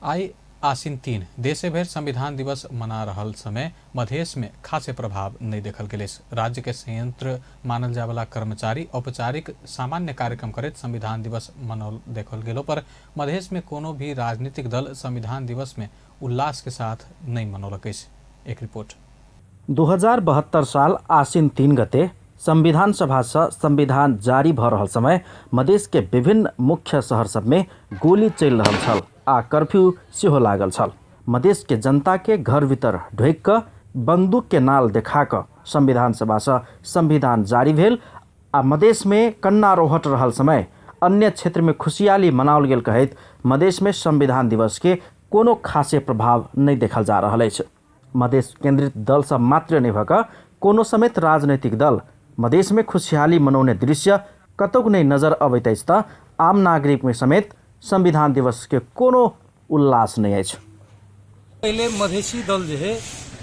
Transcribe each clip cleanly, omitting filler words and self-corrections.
आई आसिन 3 देशे भरि संविधान दिवस मना रहल समय मधेश में खासे प्रभाव नहीं देखल गेल। राज्य के संयंत्र मानल जाए वाला कर्मचारी औपचारिक सामान्य कार्यक्रम करैत संविधान दिवस मनौल देखल गेलो पर मधेश में कोनो भी राजनीतिक दल संविधान दिवस में उल्लास के साथ नहीं मनौलक अछि। एक रिपोर्ट। 2072 साल आसिन 3 गते संविधान सभा से संविधान जारी भ रहल समय मधेश के विभिन्न मुख्य शहर सब में गोली चलि रहल छल आ कर्फ्यू सेहो लागल छल। मधेश के जनता के घर भीतर ढुकि कऽ बंदूक के नाल देखा कऽ संविधान सभा से संविधान जारी भेल आ मधेश में कन्ना रोहट रहल समय अन्य क्षेत्र में खुशियाली मनाओल गेल कहैत मधेश में संविधान दिवस के कोनो खासे प्रभाव नहीं देखल जा रहल अछि। मधेश केंद्रित दल सब मात्र नहीं भऽ कऽ कोनो समेत राजनीतिक दल मधेश में खुशहाली मनौने दृश्य कतौक नहीं नजर अबैत अछि तऽ आम नागरिक में समेत संविधान दिवस के कोनो उल्लास नहीं अछि। पहले मधेशी दल जे है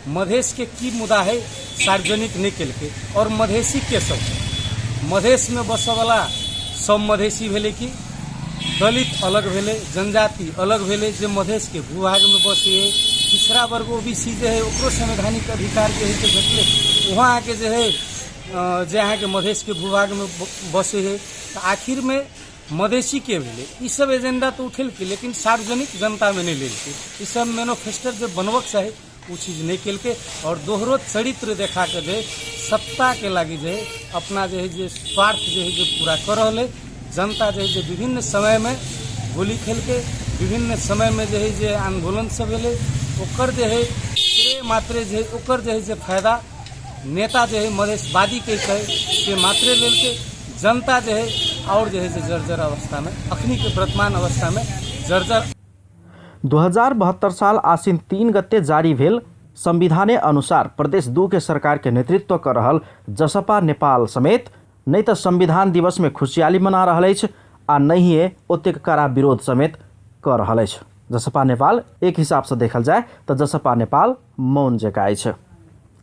मधेश के की मुद्दा है सार्वजनिक नहीं केलकै और मधेशी के सब मधेश में बसऽवला सब मधेशी भेलै कि दलित अलग भेलै, जनजाति अलग भेलै, जे मधेश के भूभाग में बसै है, पिछड़ा वर्ग ओबीसी जे है ओकरो संवैधानिक अधिकार जे है से भेटलै। वहाँ अहाँके जे है जे अहाँके मधेश के भूभाग में बसै है, तऽ आखिर में मधेशी के भेलै? ई सब एजेंडा तऽ उठेलकै लेकिन सार्वजनिक जनता में नहि लेलकै। ई सब मैनिफेस्टो जे बनबक चाही ओ चीज नहि केलकै और दोहरो चरित्र देखा के जे सत्ता के लागी जे अपना जे है जे स्वार्थ जे है जे पूरा कर रहल है। जनता जे है जे विभिन्न समय में गोली खेलकै, विभिन्न समय में जे है जे आंदोलन सब भेलै, ओकर जे है श्रेय मात्रे जे है ओकर जे है जे फायदा नेता जे है मधेशवादी के छै से मात्रे लेलकै। जनता जे है और जे है जे जर्जर अवस्था में अखनी के वर्तमान अवस्था में जर्जर। 2072 साल आसिन 3 गते जारी भेल संविधाने अनुसार प्रदेश 2 के सरकार के नेतृत्व कर रहल जसपा नेपाल समेत नहीं तो संविधान दिवस में खुशियाली मना रहल अछि आ नहिए ओतेक कड़ा विरोध समेत कर रहल अछि। जसपा नेपाल एक हिसाब से देखल जाए तो जसपा नेपाल मौन जकाँ अछि।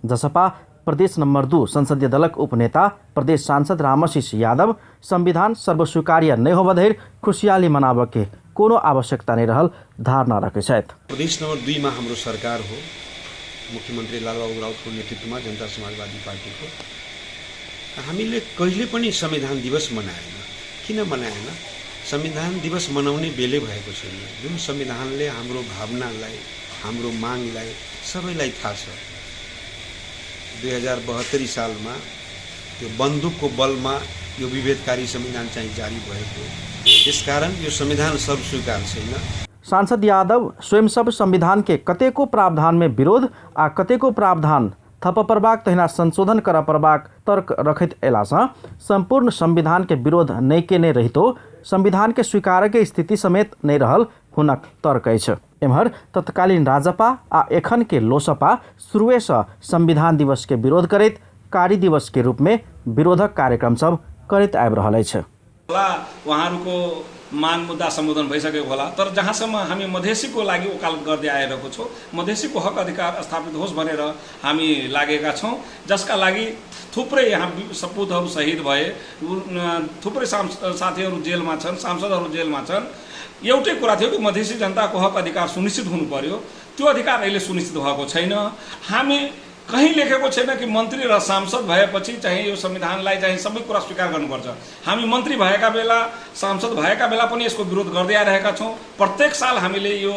जसपा प्रदेश नंबर 2 संसदीय दलक उपनेता प्रदेश सांसद रामाशीष यादव संविधान सर्वस्वीकार्य नहीं होबऽ धरि खुशियाली मनाबऽ के कोनो आवश्यकता नहीं रहल धारणा रखै छथि। प्रदेश नंबर 2 मा हाम्रो सरकार हो, मुख्यमन्त्री लालबाबु राउतको नेतृत्वमा जनता समाजवादी पार्टीको। हामीले कहिले पनि संविधान दिवस मनाएन। किन मनाएन? संविधान दिवस मनाउने बेलै भएको छैन। जुन संविधानले हाम्रो भावनालाई, हाम्रो मागलाई सबैलाई थाहा छ। 2072 सालमा त्यो बन्दुकको बलमा यो विभेदकारी संविधान चाहिँ जारी भएको, त्यसकारण यो संविधान सर्वस्वीकार छैन। सांसद यादव स्वयं सब संविधान के कतेको प्रावधान में विरोध आ कतेको प्रावधान थप परबाक तहिना संशोधन कर परबाक तर्क रखैत अयलासँ संपूर्ण संविधान के विरोध नहि केने रहितो संविधान के स्वीकार के स्थिति समेत नहि रहल हुनक तर्क अछि। एम्हर तत्कालीन राजपा आ एखन के लोसपा शुरुएसँ संविधान दिवस के विरोध करैत कारी दिवस के रूप में विरोधक कार्यक्रम सब करैत आबि रहल अछि। होला उहाँहरूको माग मुद्दा सम्बोधन भइसकेको होला, तर जहाँसम्म हामी मधेसीको लागि वकालत गर्दै आइरहेको छौँ, मधेसीको हक अधिकार स्थापित होस् भनेर हामी लागेका छौँ, जसका लागि थुप्रै यहाँ सपुतहरू शहीद भए, थुप्रै साथीहरू जेलमा छन्, सांसदहरू जेलमा छन्। एउटै कुरा थियो कि मधेसी जनताको हक अधिकार सुनिश्चित हुनु पर्यो, त्यो अधिकार अहिले सुनिश्चित भएको छैन। हामी कहीँ लेखेको छैन कि मन्त्री र सांसद भएपछि चाहिँ यो संविधानलाई चाहिँ सबै कुरा स्वीकार गर्नुपर्छ। हामी मन्त्री भएका बेला, सांसद भएका बेला पनि यसको विरोध गर्दै आइरहेका छौँ। प्रत्येक साल हामीले यो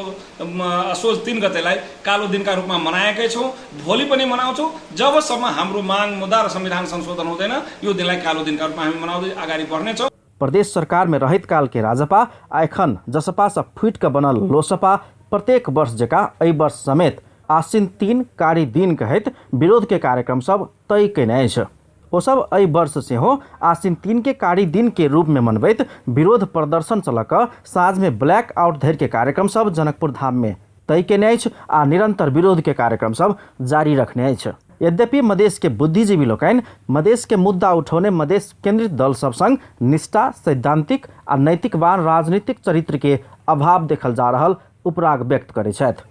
असोज 3 गतेलाई कालो दिनका रूपमा मनाएकै छौँ, भोलि पनि मनाउँछौँ। जबसम्म हाम्रो माग मुद्दा र संविधान संशोधन हुँदैन यो दिनलाई कालो दिनका रूपमा हामी मनाउँदै अगाडि बढ्नेछौँ। प्रदेश सरकार में रहैत काल के राजपा आ एखन जसपा से फूटि कऽ बनल लोसपा प्रत्येक वर्ष जकाँ एहि वर्ष समेत आसिन 3 कारी दिन कहैत विरोध के कार्यक्रम सब तय केने अछि। ओ सब एहि वर्ष सेहो आसिन 3 के कारी दिन के रूप में मनबैत विरोध प्रदर्शन से लऽ कऽ साँझ में ब्लैक आउट धरि के कार्यक्रम सब जनकपुर धाम में तय केने अछि आ निरंतर विरोध के कार्यक्रम सब जारी रखने अछि। यद्यपि मधेश के बुद्धिजीवी लोकनि मधेश के मुद्दा उठौने मधेश केंद्रित दल सब संग निष्ठा, सैद्धांतिक आ नैतिकवान राजनीतिक चरित्र के अभाव देखल जा रहल उपराग व्यक्त करै छथि।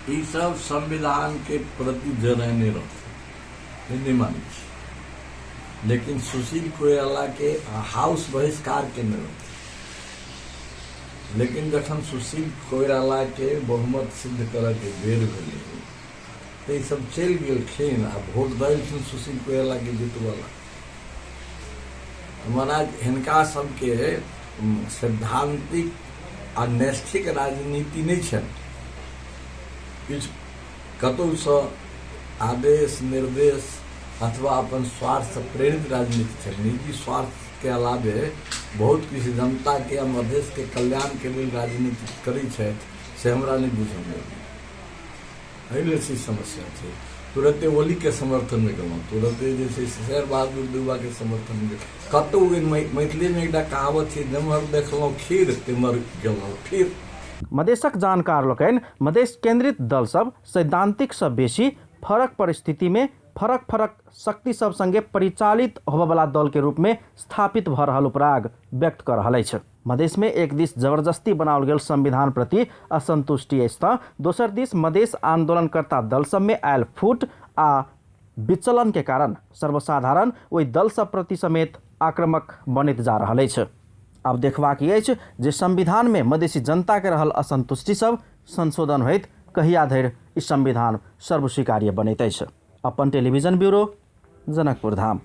ई सब संविधान के प्रति जरैने रहथिन, नहीं मानै छी, लेकिन सुशील कोइराला के हाउस बहिष्कार केने रहथिन, लेकिन जखन सुशील कोइरालाके बहुमत सिद्ध करऽके बेर भेलै तऽ ईसभ चलि गेलखिन आ वोट देलखिन सुशील कोइरालाके जीतबला। महाराज, हिनका सबके सैद्धांतिक आ नैष्ठिक राजनीति नहि छनि। किछु कतहुसँ आदेश निर्देश अथवा अपन स्वार्थसँ प्रेरित राजनीति छनि। निजी स्वार्थके अलावे बहुत किछु जनताके आ मधेशके कल्याणके लेल राजनीति करै छथि से हमरा नहि बुझल अइ। एहि लेल से समस्या छै। तुरते ओलीके समर्थनमे गेलहुँ, तुरते जे छै से शेर बहादुर देउबाके समर्थनमे गेलहुँ। कतहु मैथिलीमे एकटा कहावत छै, जेम्हर देखलहुँ खीर तेम्हर गेलहुँ फिर। मधेशक जानकार लोकनि मधेश केंद्रित दल सब सैद्धांतिक सँ बेसी फरक परिस्थिति में फरक फरक शक्ति सब संगे परिचालित होबयवला दल के रूप में स्थापित भऽ रहल उपराग व्यक्त कऽ रहल अछि। मधेश में एक दिस जबरदस्ती बनाओल गेल संविधान प्रति असंतुष्टि अछि तँ दोसर दिस मधेश आंदोलनकर्ता दल सब में आयल फूट आ विचलन के कारण सर्वसाधारण ओहि दल सब प्रति समेत आक्रामक बनैत जा रहल अछि। आब देखबाक ई अछि जे संविधान में मधेशी जनता के रहल असंतुष्टि सब संशोधन होइत कहिया धरि ई संविधान सर्वस्वीकार्य बनैत अछि। अपन टेलीविजन ब्यूरो, जनकपुर धाम।